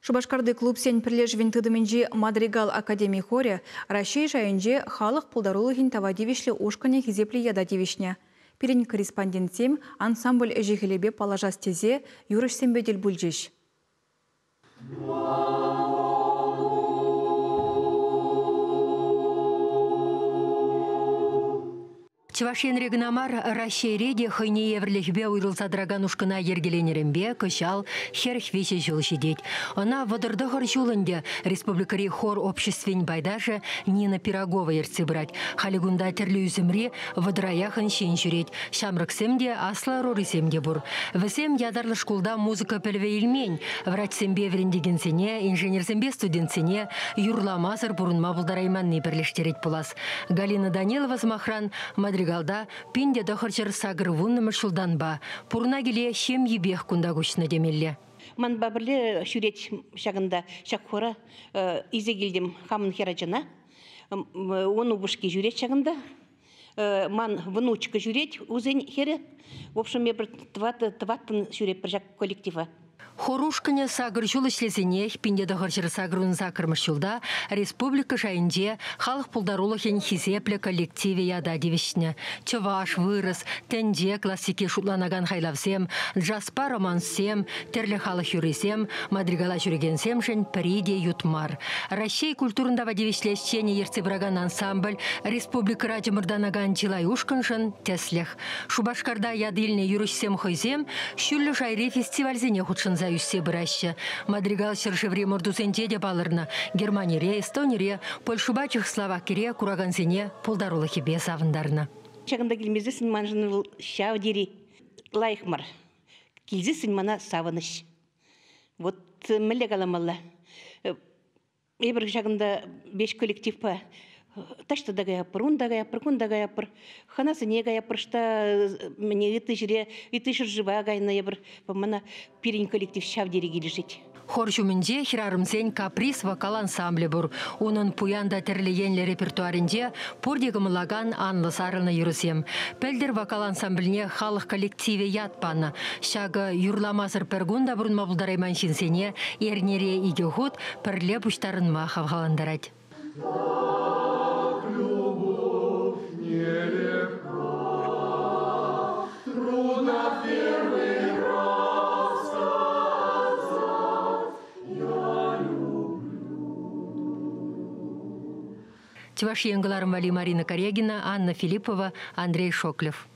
Шупашкарти клубсен пӗрлешӗвӗн тытӑмӗнчи Мадригал академи хорӗ Раҫҫей шайӗнче халӑх пултарулӑхӗн тава тивӗҫлӗ ушкӑнӗ хисеплӗ ята тивӗҫнӗ. Пирӗн корреспондентсем ансамбль ӗҫӗ-хӗлӗпе паллашас тесе юрӑҫсемпе тӗл пулчӗҫ. Чӑваш Енре кӑна мар, Раҫҫейре те хӑйне евӗрлӗхӗпе уйрӑлса тӑракан ушкӑна йӗркеленӗренпе кӑҫал 43 ҫул ҫитет. Ӑна 39 ҫул ӗнтӗ республикӑри хор обществин пайташӗ Нина Пирогова ертсе пырать. Халӗ кунта тӗрлӗ ӳсӗмри вӑтӑра яхӑн ҫын ҫӳрет. Ҫамрӑксем те, аслӑ ӑрурисем те пур. Вӗсем ятарлӑ шкулта музыка пӗлӗвӗ илмен. Врачсемпе вӗрентекенсене, инженерсемпе студентсене юрламасӑр пурӑнма пултарайманни пӗрлештерет пулас. Галина Данилова, сӑмахран, Мадригалта 1980-мӗш ҫултанпа пурӑна киле ҫемйипех кунта куҫнӑ темелле. Манпа пӗрле ҫӳрет ҫакӑнта ҫак хора илсе килтӗм хамӑн хӗрачана. Ун упӑшки ҫӳрет ҫакӑнта. Ман внучка ҫӳрет, усен хӗрӗ. В общем, эпир тӑваттӑн ҫӳретпӗр ҫак коллектива. Хор ушкӑнӗ сакӑр ҫул ӗҫлесенех 1988 ҫулта республика шайӗнче халӑх пултарулӑхӗн хисеплӗ коллективӗ ята тивӗҫнӗ. Чӑваш, вырӑс, тӗнче классики шутланакан хайлавсем, джазпа романссем, тӗрлӗ халӑх юррисем мадригала ҫӳрекенсемшӗн пӗри те ют мар. Раҫҫей культурӑн тава тивӗҫлӗ ӗҫченӗ ертсе пыракан ансамбль республикӑра чӑмӑртанакан чылай ушкӑншӑн тӗслӗх. Шупашкарта ят илнӗ юрӑҫсем хӑйсем ҫӳллӗ шайри фестивальсене хутшӑнса ӳссе пыраҫҫӗ. Мадригал ҫӗршыври ӑмӑртусенче те палӑрнӑ. Германире, Эстонире, Польшӑпа Чехословакире куракансене пултарулӑхӗпе савӑнтарнӑ. Ҫакӑнта килмесессӗн маншӑн вӑл ҫав тери лайӑх мар. Килсессӗн мана савӑнӑҫ. Вот мӗнле каламалла? Эпир ҫакӑнта веҫ коллективпа таҫта та каятпӑр, унта каятпӑр, кунта каятпӑр, хӑнасене каятпӑр, что мӗне ытти ҫӗре, ытти ҫӗршыва кайнӑ эпир. Мана пирӗн коллектив ҫав тери килӗшет. Хор ҫумӗнче хӗрарӑмсен «Каприз» вокал ансамблӗ пур. Унӑн пуян та тӗрлӗ енлӗ репертуарӗнче пурте кӑмӑллакан анлӑ сарӑлнӑ юрӑсем. Пӗлтӗр вокал ансамбльне халӑх коллективӗ ят панӑ. Ҫакӑ юрламасӑр пӗр кун та пурӑнма пултарайман ҫынсене эрнере икӗ хут пӗрле пуҫтарӑнма хавхалантарать. Так любовь нелегка, трудно первый раз сказать я люблю. Чӑваш Ен кӑларӑм валли Марина Карягина, Анна Филиппова, Андрей Шоклев.